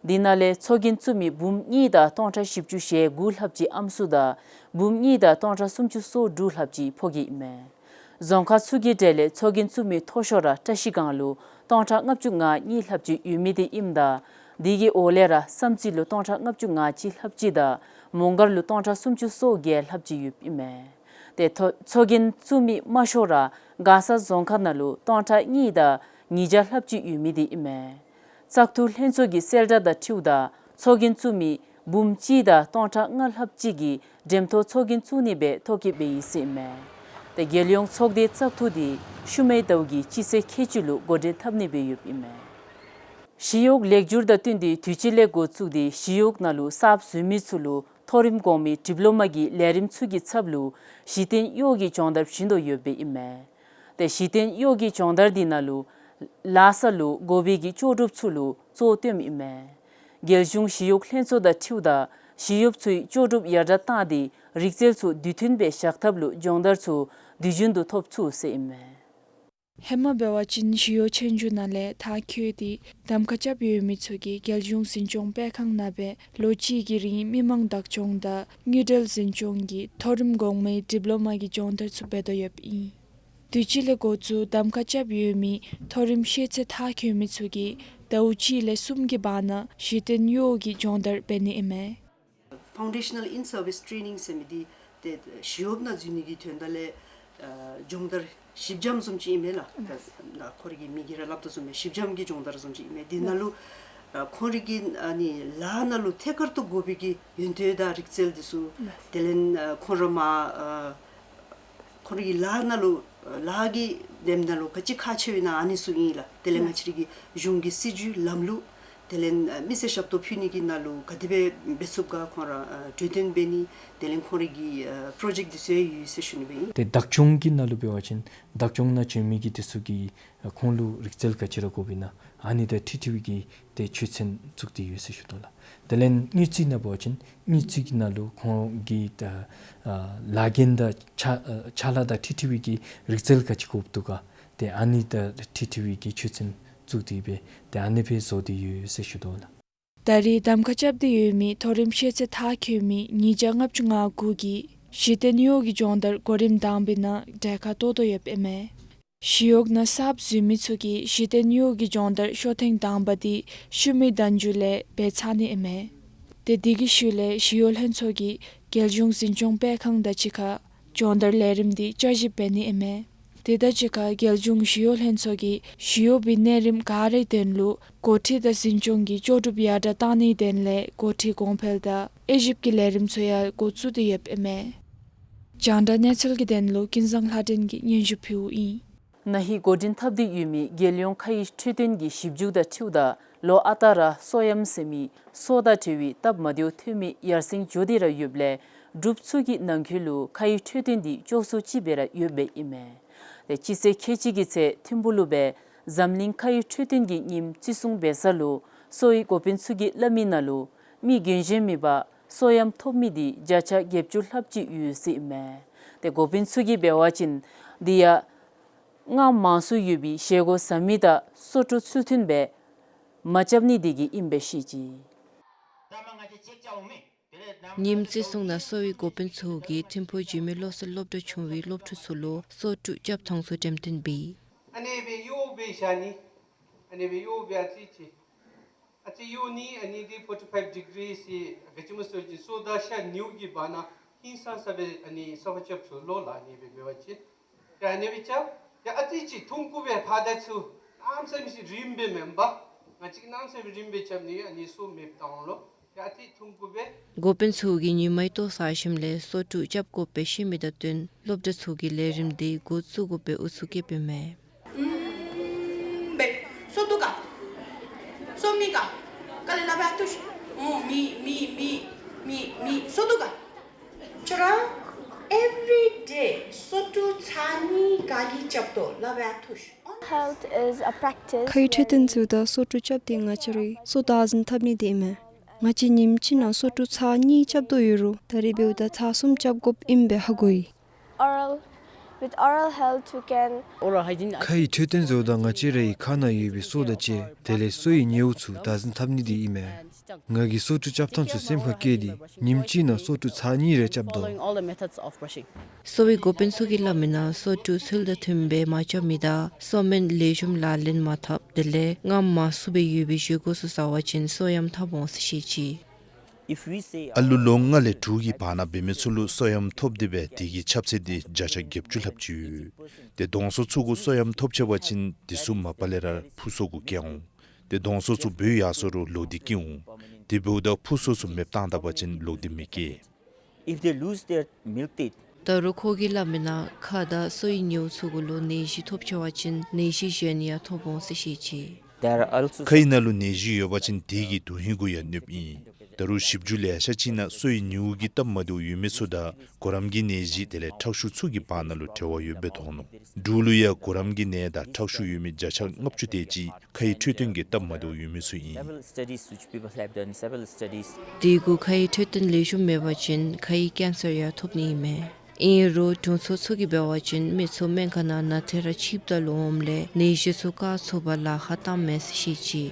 དེ་ནང་ལས་ཚོགས་རྒྱན་བཙུགས་མི་འབུམ་གཉིས་དང་སྟོང་ཕྲག་བཞི་བཅུ་ཞེ་དགུ་ལྷགཔ་ཅིག་ཨམ་སྲུ་དང་འབུམ་གཉིས་དང་སྟོང་ཕྲག་སུམ་ཅུ་སོ་དྲུག་ལྷགཔ་ཅིག་ཕོ་སྐྱེས་ཨིན་མས། རྫོང་ཁག་ཚུ་གི་གྲས་ལས་ཚོགས་རྒྱན་བཙུགས་མི་མཐོ་ཤོས་ར་བཀྲ་ཤིས་སྒང་ལུ་སྟོང་ཕྲག་ལྔ་བཅུ་ང་གཉིས་ལྷགཔ་ཅིག་ཡོད་མི་འདི་ཨིནམ་ད་དེ་གི་འོག་ལས་ར་བསམ་རྩེ་ལུ་སྟོང་ཕྲག་ལྔ་བཅུ་ང་གཅིག་ལྷགཔ་ཅིག་དང་མོང་སྒར་ལུ་སྟོང་ཕྲག་སུམ་ཅུ་སོ་བརྒྱད་ལྷགཔ་ཅིག་ཡོདཔ་ཨིན་མས། ཏེ་ཐོ་ཚོགས་རྒྱན་བཙུགས་མི་དམའ་ཤོས་ར་མགར་ས་རྫོང་ཁག་ནང་ལུ་སྟོང་ཕྲག་གཉིས་དང་ཉིས་བརྒྱ་ལྷགཔ་ཅིག་ཡོད་མི་འདི་ཨིན་མས། བཙག་འཐུ་ལྷན་ཚོགས་ཀྱི་གསལ་བསྒྲགས་དང་འཁྲིལཝ་ད་ཚོགས་རྒྱན་བཙུགས་མི་འབུམ་གཅིག་དང་སྟོང་ཕྲག་ལྔ་ལྷགཔ་ཅིག་གིས་འགྲེམས་ཐོག་ཚོགས་རྒྱན་བཙུགས་ནི་སྦེ་ཐོ་བཀོད་འབད་ཡི་ཟེར་ཨིན་མས། ཏེ་རྒྱལ་ཡོངས་ཚོགས་སྡེའི་བཙག་འཐུ་འདི་ཤུལ་མའི་ཟླཝ་གི་སྤྱི་ཚེས་ཁལ་གཅིག་ལུ་འགོ་འདྲེན་འཐབ་ནི་སྦེ་ཡོདཔ་ཨིན་མས། ཞི་གཡོག་ལེགས་བསྒྱུར་དང་བསྟུན་ཏེ་དུས་ཅི་ལས་འགོ་བཙུགས་ཏེ་ཞི་གཡོག་ནང་ལུ་གསརཔ་འཛུལ་མི་ཚུ་ལུ་མཐོ་རིམ་གོང་མའི་ཌིབ་ལོ་མ་གི་ལས་རིམ་ཚུ་གི་ཚབ་ལུ་གཞི་རྟེན་གཡོག་གི་སྦྱོང་བརྡར་བྱིན་དོ་ཡོདཔ་ཨིན་མས། ཏེ་གཞི་རྟེན་གཡོག་གི་སྦྱོང་བརྡར་འདི་ནང་ལུ་ལཱ་ས་ལུ་དགོ་པའི་གི་ལྕོགས་གྲུབ་ཚུ་ལུ་གཙོ་བཏོནམ་ཨིན་མས། རྒྱལ་གཞུང་ཞི་གཡོག་ལྷན་ཚོགས་དང་འཁྲིལཝ་ད་ཞི་གཡོགཔ་ཚུའི་ལྕོགས་གྲུབ་ཡར་དྲག་བཏང་སྟེ་རིག་རྩལ་ཚུ་དུས་མཐུན་སྦེ་བཞག་ཐབས་ལུ་སྦྱོང་བརྡར་ཚུ་དུས་རྒྱུན་དུ་ཐོབ་ཚུགས་ཟེར་ཨིན་མས། ཧེ་མ་འབད་བ་ཅིན་ཞི་གཡོག་ཆོས་རྒྱུགས་ནང་ལས་མཐར་འཁྱོལ་ཏེ་གདམ་ཁ་རྐྱབ་ཡོད་མི་ཚུ་གིས་རྒྱལ་གཞུང་འཛིན་སྐྱོང་སྤེལ་ཁང་ནང་སྦེ་ལོ་གཅིག་གི་རིང་མི་མང་བདག་སྐྱོང་དང་དངུལ་འབྲེལ་འཛིན་སྐྱོང་གི་མཐོ་རིམ་གོང་མའི་ཌིབ་ལོ་མ་གི་སྦྱོང་བརྡར་ཚུ་འབད་དོ་ཡོདཔ་ཨིན། དུས་ཅི་ལས་འགོ་བཙུགས་གདམ་ཁ་རྐྱབ་ཡོད་མི་མཐོ་རིམ་ཤེས་ཚད་མཐར་འཁྱོལ་མི་ཚུ་གིས་ཟླཝ་གཅིག་ལས་གསུམ་གྱི་བར་ན་གཞི་རྟེན་གཡོག་གི་སྦྱོང་བརྡར་འབད་ནི་ཨིན་མས། Foundational in-service training ཟེར་མི་འདི་ཏེ་ཞི་གཡོག་ནང་འཛུལ་ནི་གི་དོན་དག་ལས་ཨ་སྦྱོང་བརྡར་ཞིབ་འཇམ་བཟུམ་ཅིག་ཨིན་མས་ལགས། ད་ཁོ་རའི་གི་མིང་གིས་ར་སླབ་དོ་བཟུམ་སྦེ་ཞིབ་འཇམ་གྱི་སྦྱོང་བརྡར་བཟུམ་ཅིག་ཨིན་མས། འདི་ནང་ལུ་ཨ་ཁོ་རའི་གི་ཨ་ནི་ལཱ་ནང་ལུ་ཐད་ཀར་དུ་དགོ་པའི་གི་ཡོན་ཏན་དང་རིག་རྩལ་འདི་ཚུ་དེ་ལས་ཨ་ཁོ་ར་མ་ཨ་ཁོ་རའི་གི་ལཱ་ནང་ལུ་ལཱ་གི་ལས་ནང་ལུ་ག་ཅི་ཁག་ཆེཝ་ཨིན་ན་ཨ་ནི་ཚུ་ཨིན་ལགས། དེ་ལས་ང་བཅས་རའི་གི་གཞུང་གི་སྲིད་བྱུས་ལམ་ལུགས་དེ་ལས་ཨ་མི་སེར་ཞབས་ཏོག་ཕུལ་ནི་གི་ནང་ལུ་ག་དེ་སྦེ་འབད་ཚུགསཔ་ག་ཁོང་ར་ཨ་གྲོས་བསྟུན་འབད་ནི་དེ་ལས་ཁོང་རའི་གི་ཨ་པྲོ་ཇེཀཊ་འདི་ཚུ་ཡང་ཡོད་ཟེར་ཞུ་ནི་སྦེ་ཨིན། ཏེ་བདག་སྐྱོང་གི་ནང་ལུ་འབད་བ་ཅིན་བདག་སྐྱོང་ནང་བྱོན་མི་གི་འདི་ཚུ་གིས་ཁོང་ལུ་རིག་རྩལ་ག་ཅི་ར་དགོཔ་ཨིན་ན་ཨ་ནི་དང་འཁྲིལ་འཁྲིལ་བའི་གི་ཏེ་ཆོས་ཚན་བཙུགས་ཏེ་ཡོད་ཟེར་ཞུ་དོ་ལགས། དེ་ལས་དངུལ་རྩིས་ནང་འབད་བ་ཅིན་དངུལ་རྩིས་ཀྱི་ནང་ལུ་ཁོང་གི་ད་ཨ་ལཱ་འགན་དང་ཕྱག་ཨ་ཕྱག་ལཱ་དང་འཁྲིལ་འཁྲིལ་བའི་གི་རིག་རྩལ་ག་ཅི་དགོཔ་འདུག་ག་ཏེ་ཨ་ནི་དང་འཁྲིལ་འཁྲིལ་བའི་གི་ཆོས་ཚན་བཙུགས་ཏེ་སྦེ་ཏེ་ཨ་ནི་སྦེ་བཟོ་སྟེ་ཡོད་ཟེར་ཞུ་དོ་ལགས། ད་རེས་གདམ་ཁ་རྐྱབ་སྟེ་ཡོད་མི་མཐོ་རིམ་ཤེས་ཚད་མཐར་འཁྱོལ་མི་ཉིས་བརྒྱ་ལྔ་བཅུ་ང་དགུ་གིས་གཞི་རྟེན་གཡོག་གི་སྦྱོང་བརྡར་གོ་རིམ་དང་པའི་ནང་གྲལ་ཁར་གཏོགས་དོ་ཡོདཔ་ཨིན་མས། ཞི་གཡོག་ནང་གསརཔ་འཛུལ་མི་ཚུ་གིས་གཞི་རྟེན་གཡོག་གི་སྦྱོང་བརྡར་ཤོ་ཐེངས་དང་པ་འདི་ཤུལ་མའི་ཟླཝ་མཇུག་ལས་འབད་ཚར་ནི་ཨིན་མས། ཏེ་འདི་གི་ཤུལ་ལས་ཞི་གཡོག་ལྷན་ཚོགས་ཀྱིས་རྒྱལ་གཞུང་འཛིན་སྐྱོང་སྤེལ་ཁང་དང་གཅིག་ཁར་སྦྱོང་བརྡར་ལས་རིམ་འདི་བསྐྱར་ཞིབ་འབད་ནི་ཨིན་མས། དེ་དང་གཅིག་ཁར་རྒྱལ་གཞུང་ཞི་གཡོག་ལྷན་ཚོགས་ཀྱིས་ཞི་གཡོག་པའི་གནས་རིམ་ག་རའི་དོན་ལུ་འགོ་ཁྲིད་དང་འཛིན་སྐྱོང་གི་ལྕོགས་གྲུབ་ཡར་དྲག་བཏང་ནིའི་དོན་ལས་འགོ་ཁྲིད་གོང་འཕེལ་དང་དབྱེ་ཞིབ་ཀྱི་ལས་རིམ་ཚུ་ཡང་འགོ་བཙུགས་ཏེ་ཡོདཔ་ཨིན་མས། རྒྱང་བསྒྲགས་གནས་ཚུལ་གྱི་དོན་ལུ་ཀུན་བཟང་ལྷ་སྒྲོན་གྱིས་སྙན་ཞུ་ཕུལཝ་ཨིན། ན་ཧིང་འགོ་འདྲེན་འཐབ་སྟེ་ཡོད་མི་རྒྱལ་ཡོངས་ཁ་ཡི་འཕྲོད་བསྟེན་གྱི་ཞིབ་འཇུག་དང་འཁྲིལཝ་ད་ལོ་ཨ་རྟག་ར་གསོ་ཡམས་ཟེར་མི་སོ་དང་འབྲེལ་བའི་སྟབས་མ་བདེཝ་ཐོན་མི་ཡར་སེང་འགྱོ་སྟེ་ར་ཡོདཔ་ལས་འབྲུགཔ་ཚུ་གི་ནང་འཁོད་ལུ་ཁ་ཡི་འཕྲོད་བསྟེན་འདི་ལྕོགས་ཚོད་ཅིག་སྦེ་ར་ཡོདཔ་ཨིན་མས། ཏེ་སྤྱི་ཚེས་ཁལ་གཅིག་གི་ཚེ་ཐིམ་ཕུག་ལུ་སྦེ་འཛམ་གླིང་ཁ་ཡི་འཕྲོད་བསྟེན་གྱི་ཉིནམ་བརྩི་སྲུང་འབད་ས་ལུ་གསོ་བའི་འགོ་དཔོན་ཚུ་གིས་སླབ་མི་ནང་ལུ་མི་རྒན་གཞོན་མེད་པར་གསོ་ཡམས་ཐོབ་མི་འདི་བརྒྱ་ཆ་བརྒྱད་ཅུ་ལྷགཔ་ཅིག་ཡོད་ཟེར་ཨིན་མས། ཏེ་འགོ་དཔོན་ཚུ་གིས་འབད་བ་ཅིན་འདི་ཡང་རྔམ་མང་སུ་ཡོད་པའི་བཞེས་སྒོ་བཟའ་མི་དང་སོ་ཕྲུག་ཚུལ་མཐུན་སྦེ་མ་རྐྱབ་ནི་དེ་གིས་ཨིནམ་སྦེ་བཤད་ཅི། ཉིནམ་བརྩི་སྲུང་ནང་གསོ་བའི་འགོ་དཔོན་ཚུ་གིས་ཐིམ་ཕུག་འཇིགས་མེད་བློ་གསལ་སློབ་གྲྭ་ཆུང་བའི་སློབ་ཕྲུག་ཚུ་ལུ་སོ་ཕྲུག་རྐྱབ་ཐངས་ཚུ་འགྲེམས་སྟོན་འབད་ཡི། ཨ་ནི་སྦེ་གཡོག་སྦེ་བཞག་ནི། ཨ་ནི་སྦེ་གཡོག་སྦེ་ཨ་ཙི་ཅིག་ཨ་ཙི་གཡོག་ནི། ཨ་ནི་འདི་ཕོར་ཊི་ཕའིབ་ཌི་གི་རི་ཟེར་ག་ཅི་སྨོ་ཟེར་བ་ཅིན་སོ་དང་ཤ་ནིའུ་གི་བར་ན་ཧིང་སངས་ས་སྦེ་ཨ་ནི་གསརཔ་རྐྱབ་ཚུགས་ལོ་ལགས། ཨ་ནི་སྦེ་འབད་བ་ཅིན་ཏེ་ཨ་ནི་སྦེ་རྐྱབ། ཏེ་ཨ་ཙི་ཅིག་ཐུང་ཀུ་སྦེ་ཕར་དང་ཚུར་གནམ་མེད་ས་མེད་ཅིག་རིངམོ་སྦེ་མེན་པར་ང་བཅས་གནམ་མེད་ས་མེད་རིངམོ་སྦེ་རྐྱབ་ནི་ཨ་ནི་སོ་མེདཔ་བཏང་ལོ། ཏེ་ཨ་ཙི་ཐུང་ཀུ་སྦེ། འགོ་དཔོན་ཚུ་གིས་ཉིན་མའི་ལྟོ་བཟའ་ཞིནམ་ལས་སོ་ཕྲུག་རྐྱབ་དགོཔ་སྦེ་བཤད་མི་དང་བསྟུན་སློབ་གྲྭ་ཚུ་གིས་ལས་རིམ་འདི་འགོ་བཙུགས་དགོཔ་སྦེ་ཨུ་ཚུགས་བསྐྱེདཔ་ཨིན་མས། ཨུམ་སྦེ། སོ་འདུག་ག། སོ་མེད་ག། ག་ལས་སླབ་ཨ་ཐུ་ཤི། ཨོ་མེད་མེད་མེད་མེད་མེད། སོ་འདུག་ག། ཁྱོད་ར་ཨེ་བི་རི་ཌེ་སོ་ཕྲུག་ཚར་གཉིས་ག་གིས་རྐྱབ་དོ་སླབ་ཨ་ཐུ་ཤི། Health is a practice. ཁ་ཡི་འཕྲོད་བསྟེན་ཟེརཝ་ད་སོ་ཕྲུག་རྐྱབ་སྟེ་ང་བཅས་རའི་སོ་བདག་འཛིན་འཐབ་ནི་དེ་ཨིན་མས། ང་བཅས་ཉིནམ་གཅིག་ནང་སོ་ཕྲུག་ཚར་གཉིས་རྐྱབ་དོ་ཡོད་རུང་ད་རེས་འབདཝ་ད་ཚར་གསུམ་རྐྱབ་དགོཔ་ཨིནམ་སྦེ་ཧ་གོ་ཡི། Oral, with oral health, you can. Oral hygiene. ཁ་ཡི་འཕྲོད་བསྟེན་ཟེརཝ་ད་ང་བཅས་རའི་ཁ་ནང་ཡོད་པའི་སོ་དང་བཅས་དེ་ལས་སོའི་ཉེ་བོ་ཚུ་བདག་འཛིན་འཐབ་ནི་དེ་ཨིན་མས། ང་གིས་སོ་ཕྲུག་རྐྱབ་ཐངས་ཚུ་སེམས་ཁར་བཀལ་ཏེ་ཉིནམ་གཅིག་ནང་སོ་ཕྲུག་ཚར་གཉིས་རེ་རྐྱབ་དོ། Following all the methods of brushing. གསོ་བའི་འགོ་དཔོན་ཚུ་གིས་སླབ་མི་ནང་སོ་ཕྲུག་ཚུལ་དང་མཐུནམ་སྦེ་མ་རྐྱབ་མི་དང་གསོ་སྨན་ལེགས་ཤོམ་ལག་ལེན་མ་འཐབ་དེ་ལས་རྔམ་མང་སུ་སྦེ་ཡོད་པའི་བཞེས་སྒོ་ཚུ་བཟའ་བ་ཅིན་སོ་ཡམས་འཐབ་འོང་ཟེར་བཤད་ཅི། If we say, ཨ་ལུ་ལོ་ལྔ་ལས་དྲུག་གི་བར་ན་འབད་མི་ཚུ་ལུ་སོ་ཡམས་ཐོབ་སྟེ་སྦེ་དེ་གི་ཁྱབ་ཚད་འདི་བརྒྱ་ཆ་བརྒྱད་ཅུ་ལྷགཔ་ཅིག་ཡོད། ཏེ་གདོང་སོ་ཚུ་གུ་སོ་ཡམས་ཐོབ་ཆི་བ་ཅིན་དེ་ཚུ་མ་པ་ལས་ར་ཕུགས་སོ་གུ་སྐྱེ་འོང་། ཏེ་གདོང་སོ་ཚུ་བུད་ཡར་སོ་རུང་ལོག་སྟེ་སྐྱེ་འོང་། དེ་འབདཝ་ད་ཕུགས་སོ་ཚུ་མེདཔ་བཏང་ད་པ་ཅིན་ལོག་སྟེ་མི་སྐྱེ། If they lose their milk teeth. ད་རུང་ཁོ་གིས་སླབ་མི་ནང་ཁ་དང་སོའི་ཉེ་བོ་ཚུ་གུ་ལུ་ནད་གཞི་ཐོབ་ཆི་བ་ཅིན་ནད་གཞི་གཞན་ཡང་ཐོབ་འོང་ཟེར་བཤད་ཅི། There are also ཁའི་ནང་ལུ་ནད་གཞི་ཡོད་པ་ཅིན་དེ་གིས་དོན་ཧིང་གུ་ཡང་གནོདཔ་ཨིན། ད་རུང་ཞིབ་འཇུག་ལེ་ཤ་ཅིག་ནང་སོའི་ཉེ་བོ་གི་སྟབས་མ་བདེཝ་ཡོད་མི་ཚུ་དང་གུ་རམ་གྱི་ནད་གཞི་དེ་ལས་ཁྲག་ཤུགས་ཚུ་གི་བར་ན་ལུ་འབྲེལ་བ་ཡོདཔ་སྦེ་མཐོང་ནུག། འབྲུག་ལུ་ཡང་གུ་རམ་གྱི་ནད་དང་ཁྲག་ཤུགས་ཡོད་མི་བརྒྱ་ཆ་ལྔ་བཅུ་དེ་ཅིག་ཁའི་འཕྲོད་བསྟེན་གྱི་སྟབས་མ་བདེཝ་ཡོད་མི་ཚུ་ཨིན། Several studies which people have done, several studies. དེ་གུ་ཁའི་འཕྲོད་བསྟེན་ལེགས་ཤོམ་མེད་པ་ཅིན་ཁའི་ཀེན་སར་ཡང་ཐོབ་ནི་ཨིན་མས། ཨིན་རུང་དྲུང་འཚོ་ཚུ་གིས་འབད་བ་ཅིན་མི་ཚུ་སྨན་ཁང་ནང་ན་ཐེ་ར་ཆིབ་ད་ལུ་འོངམ་ལས་ནད་གཞི་ཚུ་བཀག་ཚུགས་པར་ལཱ་ཁག་བཏངམ་མས་ཟེར་བཤད་ཅི།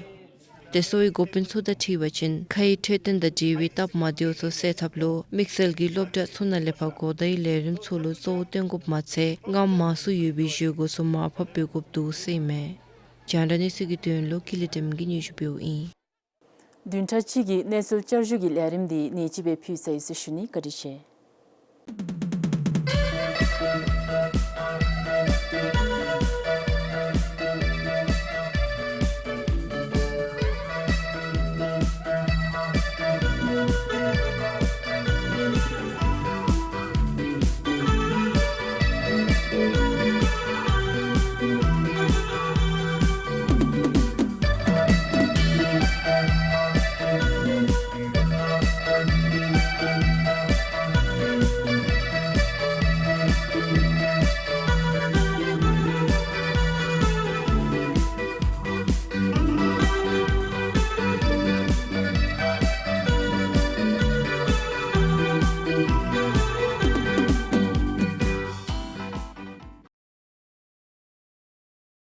ཏེ་གསོ་བའི་འགོ་དཔོན་ཚུ་དང་འཁྲིལ་བ་ཅིན་ཁའི་འཕྲོད་བསྟེན་དང་འབྲེལ་བའི་སྟབས་མ་བདེཝ་ཚུ་སེལ་ཐབས་ལུ་དམིགས་བསལ་གྱི་སློབ་གྲྭ་ཚུ་ནང་ལས་ཕར་གོ་བརྡའི་ལས་རིམ་ཚུ་ལུ་གཙོ་བོ་བཏོན་དགོཔ་མ་ཚད་རྔམ་མང་སུ་ཡོད་པའི་བཞེས་སྒོ་ཚུ་མར་ཕབ་འབད་དགོཔ་འདུག་ཟེར་ཨིན་མས། རྒྱང་བསྒྲགས་གནས་ཚུལ་གྱི་དོན་ལུ་ཀུན་ལེགས་བདེམ་གིས་སྙན་ཞུ་འབདཝ་ཨིན། བདུན་ཕྲག་གཅིག་གི་གནས་ཚུལ་བསྐྱར་ཞུ་གི་ལས་རིམ་འདི་ནེ་ཅིག་སྦེ་ཕུལ་ཚར་ཡི་ཟེར་ཞུ་ནི། བཀའ་དྲིན་ཆེ།